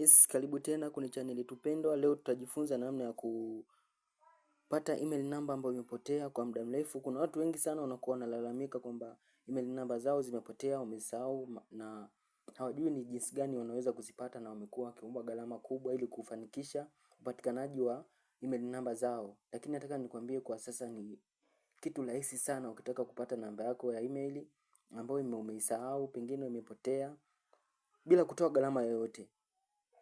Yes, karibu tena kwenye channel yetu pendwa. Leo tutajifunza namna ya kupata email number ambayo imepotea kwa muda mrefu. Kuna watu wengi sana wanakuwa wanalalamika kwamba email number zao zimepotea, wamesahau na hawajui ni jinsi gani wanaweza kuzipata, na wamekuwa wakiomba gharama kubwa ili kufanikisha upatikanaji wa email number zao. Lakini nataka nikwambie kwa sasa ni kitu rahisi sana ukitaka kupata namba yako ya email ambayo umeisahau, pengine imepotea, bila kutoa gharama yoyote.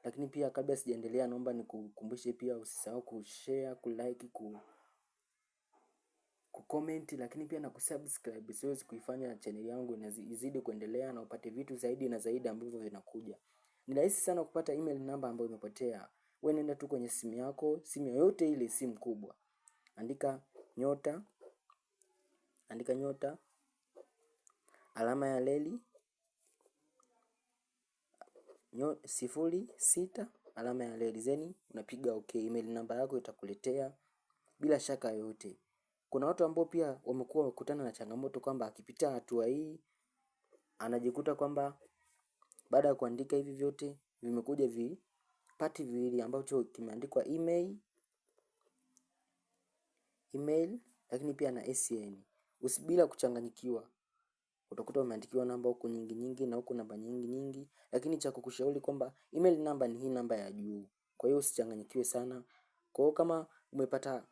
Lakini pia kabla sijaendelea, naomba nikukumbushe pia usisahau kushare, kulike, kucomment, lakini pia na kusubscribe. Siwezi kuifanya channel yangu izidi kuendelea na upate vitu zaidi na zaidi ambavyo vinakuja. Ni rahisi sana kupata email number ambayo imepotea. Wewe nenda tu kwenye simu yako, simu yoyote ile, simu kubwa. Andika nyota, andika nyota, alama ya reli, 06 alama ya reli, then unapiga okay. Email namba yako itakuletea bila shaka yoyote. Kuna watu ambao pia wamekuwa wakikutana na changamoto kwamba akipita hatua hii anajikuta kwamba baada ya kuandika hivi vyote vimekuja vipati viwili ambacho kimeandikwa email lakini pia na SN. Bila kuchanganyikiwa utakuta umeandikiwa namba huku nyingi nyingi na huku namba nyingi nyingi, lakini cha kukushauri kwamba email namba ni hii namba ya juu. Kwa hiyo usichanganyikiwe sana. Kwa hiyo kama umepata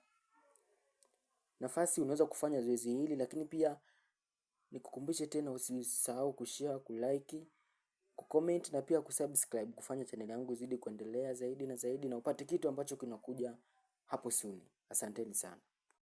nafasi unaweza kufanya zoezi hili, lakini pia nikukumbushe tena usisahau kushare, kulike, kucomment na pia kusubscribe kufanya channel yangu izidi kuendelea zaidi na zaidi na upate kitu ambacho kinakuja hapo soon. Asanteni sana.